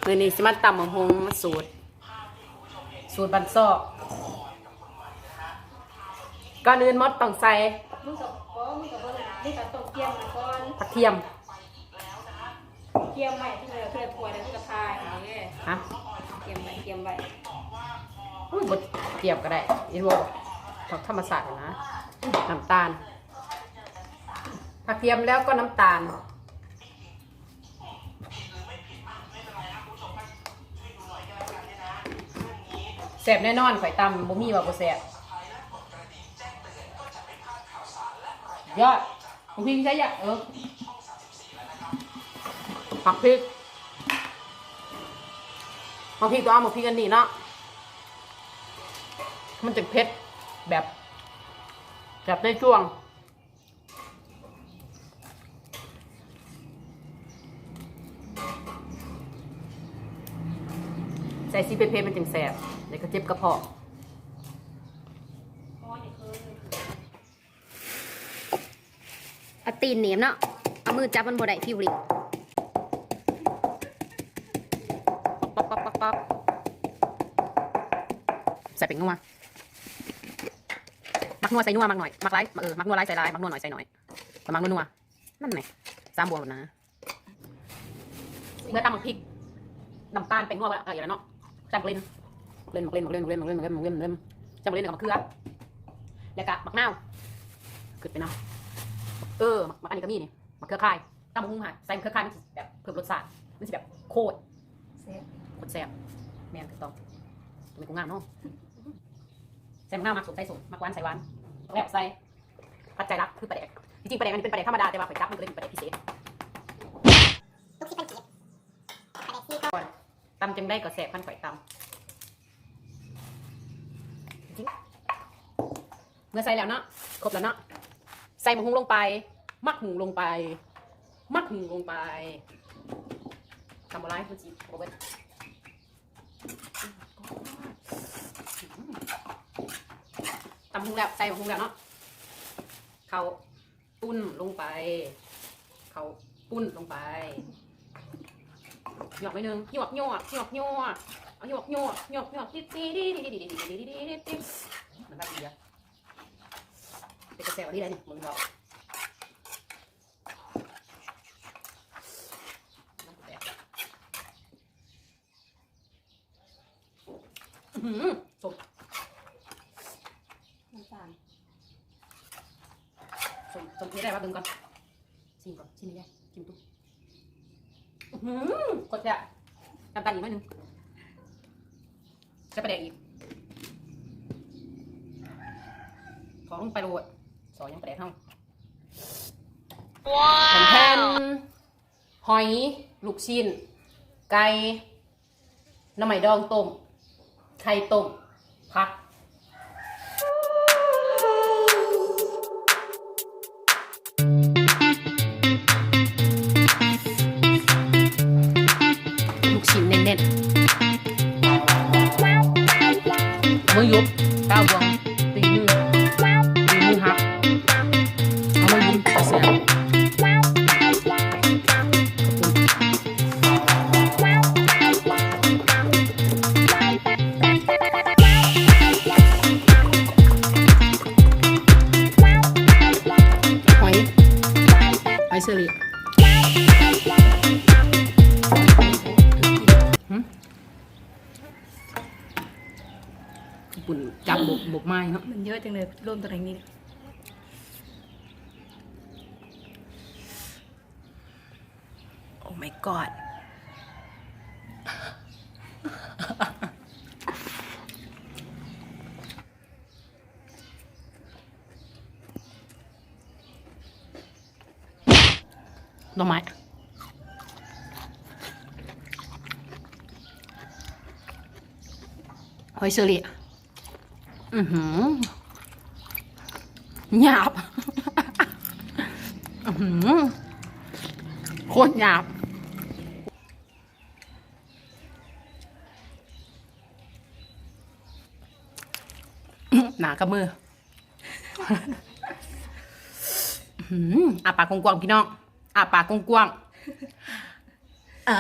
ມື້ນີ້ຊິມາຕຳບັກຫຸ່ງ ມາສູດ ສູດບ້ານຊອກ. ກ່ອນອື່ນໝົດຕ້ອງໃສ່ ມັນກໍບໍ່ ມັນກໍບໍ່ ມັນກໍຕ້ອງກຽມມາກ່ອນ ກະທຽມ ກຽມໄວ້ ເພື່ອ ເພື່ອ ເພື່ອ ເພື່ອ ເພື່ອ ກະທາ ຫັ້ນເດ້ ຮະ ກຽມໄວ້ ກຽມໄວ້. ອຸ້ຍ ບໍ່ກຽມກໍໄດ້ ອີ່ບໍ່ ຜັກທຳມະຊາດຫັ້ນນະ. ນ້ຳຕານ ກະທຽມ ແລ້ວກໍນ້ຳຕານ. ແຊບແນ່ນອນ ຂ້ອຍຕຳ ບໍ່ມີວ່າບໍ່ແຊບ. ຍອດ ບັກພິກໃສ່ຢະ ເອີ ໝາກພິກ ໝາກພິກຕ້ອງເອົາໝາກພິກອັນນີ້ເນາະ ມັນຈະເຜັດແບບ ແບບໃນຊ່ວງ ໃສ່ຊີເຜັດໆ ມັນຈຶ່ງແຊບ ແລ້ວກໍເຈັບກະເພາະ. ເອົາຕີນໜີບເນາະ ເອົາມືຈັບມັນບໍ່ໄດ້ ພິວລິກ ປັອກໆໆໆ ໃສ່ແປ້ງນົວ ໝາກນົວໃສ່ນົວ ໝາກໜ້ອຍ ໝາກຫຼາຍ ເອີ ໝາກນົວຫຼາຍໃສ່ຫຼາຍ ໝາກນົວໜ້ອຍໃສ່ໜ້ອຍ ປະມານນົວໆ ນັ້ນແຫຼະ ສາມບ່ວງແລ້ວນະ. ເມື່ອຕຳໝາກພິກ ນ້ຳຕານ ແປ້ງນົວ ເອີ ອີ່ຫຍັງເນາະ ຈຳເລັນ ເລັນ ໝາກເລັນ ໝາກເລັນ ໝາກເລັນ ໝາກເລັນ ໝາກເລັນ ໝາກເລັນ ໝາກເລັນ ຈຳເລັນ ແລ້ວກໍໝາກເຂືອ ແລ້ວກໍໝາກນາວ ຄິດໄປນຳ ເອີ ໝາກ ໝາກອັນນີ້ກໍມີນີ້ ໝາກເຂືອຂ່າຍ ຕຳບັກຫຸ່ງຫັ້ນ ໃສ່ໝາກເຂືອຂ່າຍ ມັນຊິແບບເພີ່ມລົດຊາດ ມັນຊິແບບໂຄດ ແຊບ ໂຄດແຊບ ແມ່ນ ຖືກຕ້ອງ ແມ່ນ ໂຕນີ້ກູງາມເນາະ ໃສ່ໝາກນາວ ໝາກສົ້ມ ໃສ່ສົ້ມ ໝາກຫວານ ໃສ່ຫວານ ແລ້ວໃສ່ ປັດໄຈຫຼັກຄືປາແດກ ທີ່ຈິງປາແດກອັນນີ້ເປັນປາແດກທຳມະດາ ແຕ່ວ່າຂ້ອຍຈັບມັນກໍເລີຍເປັນປາແດກພິເສດ. ຕຳຈັ່ງໃດກໍແຊບຄັນຂ້ອຍຕຳ. ເມື່ອໃສ່ແລ້ວເນາະ ຄົບແລ້ວເນາະ ໃສ່ໝາກຫຸ່ງລົງໄປ ໝາກຫຸ່ງລົງໄປ ໝາກຫຸ່ງລົງໄປ ຕຳບໍ່ຫຼາຍ ມັນຊິບໍ່ເບິດ. ຕຳຫຸ່ງແລ້ວ ໃສ່ໝາກຫຸ່ງແລ້ວເນາະ ເຂົ້າປຸ້ນລົງໄປ ເຂົ້າປຸ້ນລົງໄປ ຫຍວກໜ້ອຍໜຶ່ງ ຫຍວກໆ ຫຍວກໆ ເອົາຫຍວກໆ ຫຍວກໆ ຫຍວກໆ ຕິດໆ ຕິດໆ ມັນວ່າດີເດ ເປັນຕາແຊວດີເດນີ້ ເບິ່ງດອກ. ອື້ຫື ສົ້ມ ນ້ຳຕານ ສົ້ມ ສົ້ມເຜັດໄດ້ວ່າ ເບິ່ງກ່ອນ ຊີມກ່ອນ ຊີມໃຫ້ຍາຍ ຊີມດູ ອື້ຫື ໂຄດແຊບ ນ້ຳຕານອີກໜ້ອຍໜຶ່ງ ໃສ່ປາແດກອີກ ຖອກລົງໄປໂລດ ຊອຍຍັງປາແດກເຮົາ ແຜ່ນໆ ຫອຍ ລູກຊິ້ນ ໄກ່ ໜໍ່ໄມ້ດອງຕົ້ມ ໄຂ່ຕົ້ມ ຜັກ ລູກຊິ້ນແໜ້ນໆ ໝູຢຸບ ເກົ້າບວງ ຕີມື ຕີມືຫັກ ເອົາມາຢຸບແຊບ. ຫອຍ ຫອຍເຊີຣີ ຫື ປຸ້ນຈັບບົກ ບົກໄມ້ເນາະ ມັນເຍອະຈັ່ງເລີຍ ລົມຕົວນີ້. Oh my god. ໜໍ່ໄມ້ ຫອຍເຊີຣີ ອື້ຫື ຫຍາບ ອື້ຫື ໂຄດຫຍາບ ໜາກັບມື ອື້ຫື ອ້າປາກກວ້າງໆ ພີ່ນ້ອງ ອ້າປາກກວ້າງໆ ເອີ.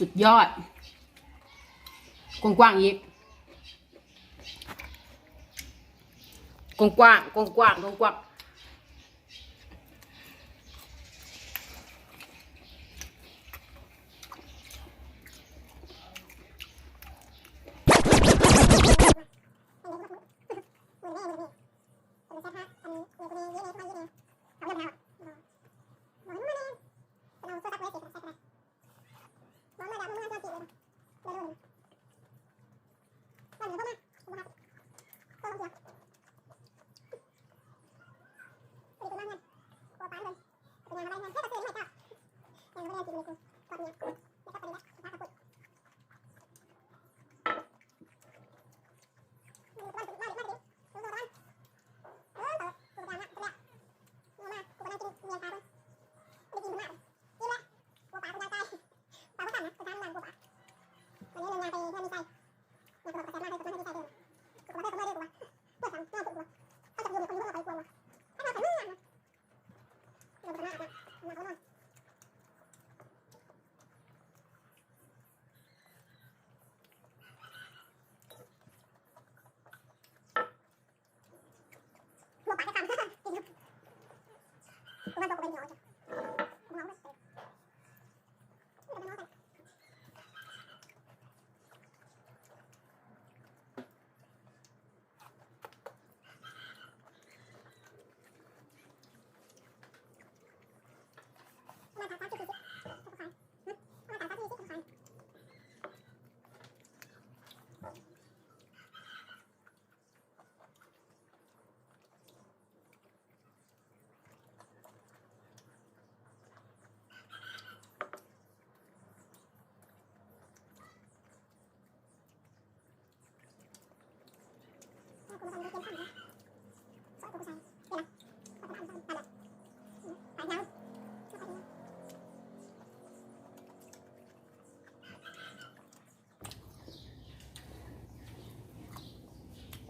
ສຸດຍອດ ກວ້າງໆ ອີກ ກວ້າງໆ ກວ້າງໆ ກວ້າງໆ.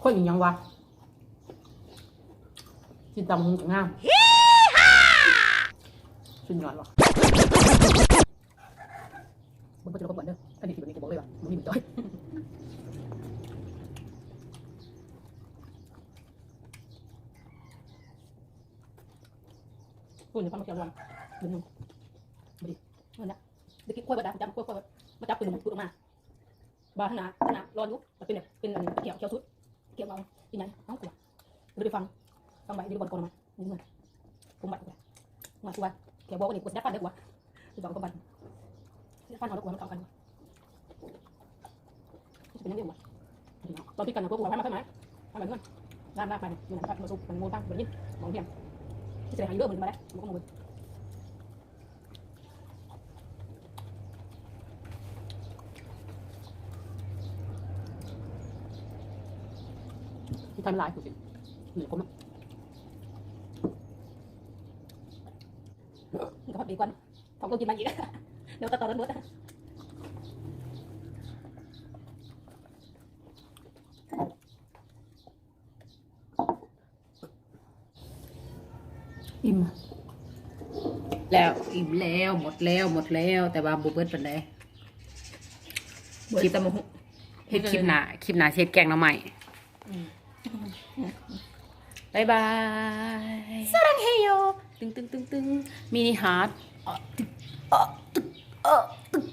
ຄົນອີ່ຫຍັງວະ ກິນຕຳບັກຫຸ່ງກະງາມ ສຸດຍອດວະ. ເບິ່ງເພິ່ນເຈົ້າຂອງກວນເດີ ອັນນີ້ຊິເປັນນີ້ກໍບອກເລີຍວ່າບໍ່ມີເປັນຈ້ອຍ. ໂອ້ຍ ເອົາມາຂຽວລວມ ເປັນໜຶ່ງ ບໍ່ດີ ນັ້ນແຫຼະ ໄດ້ກິນກ້ວຍເບິດລະ ຈັບກ້ວຍ ກ້ວຍເບິດ ມາຈັບເປັນໝູດ ເອົາມາ ບາດທາງໜ້າ ທາງໜ້າຮ້ອນຢູ່ ມັນເປັນແບບ ເປັນອັນ ແກ້ວ ແກ້ວສຸດ ແກ້ວເວົ້າ ອີຫຍັງ ເອົ້າ ກູວ່າ ບໍ່ໄດ້ໄປຟັງ ຟັງໄວ້ຢູ່ບ່ອນກ່ອນມາ ຢູ່ເຮືອນ ຜົມບັດ ມາ ກູວ່າ ແກ້ວບອກວ່ານີ້ ກູຊິດັດຟັນເດີ ກູວ່າ ຊິບອກຄວາມບັດ ຊິດັດຟັນເອົາເດີ ກູວ່າ ມັນເຂົ້າກັນ ຊິເປັນຫຍັງເດ້ ກູວ່າ ຕອນຕິດກັນນະ ພວກກູວ່າ ໄປມາ ໄປມາ ໄປມາເຮືອນ ລາບ ລາບໄປ ຢູ່ນັ້ນ ມາສຸກ ມັນໂມຕັ້ງ ບໍ່ໄດ້ຍິນ ມອງເຫັນ ຊິໄດ້ໃຫ້ເດີມື້ນີ້ມາແລ້ວ ບໍ່ກໍມາເບິ່ງ. ທີ່ໄທມັນຫຼາຍ ຜູ້ຊິ ນີ້ຄົມ ມັນກໍພໍດີກ່ອນ ທ້ອງກໍກິນມາອີກ ແລ້ວກໍຕໍ່ກັນໝົດ. ອີ່ມແລ້ວ ອີ່ມແລ້ວ ໝົດແລ້ວ ໝົດແລ້ວ ແຕ່ວ່າບໍ່ເບິດປານໃດ. ເບິດ ຄລິບ ແຕ່ໝາກຫຸ່ງ ເຮັດຄລິບໜ້າ ຄລິບໜ້າຊິເຮັດແກງໜໍ່ໄມ້. ອືມ ບາຍບາຍ ສາລັງເຮໂຍ ຕຶງໆໆໆ ມິນິຮາດ ອະ ຕຶກ ອະ ຕຶກ ອະ ຕຶກ.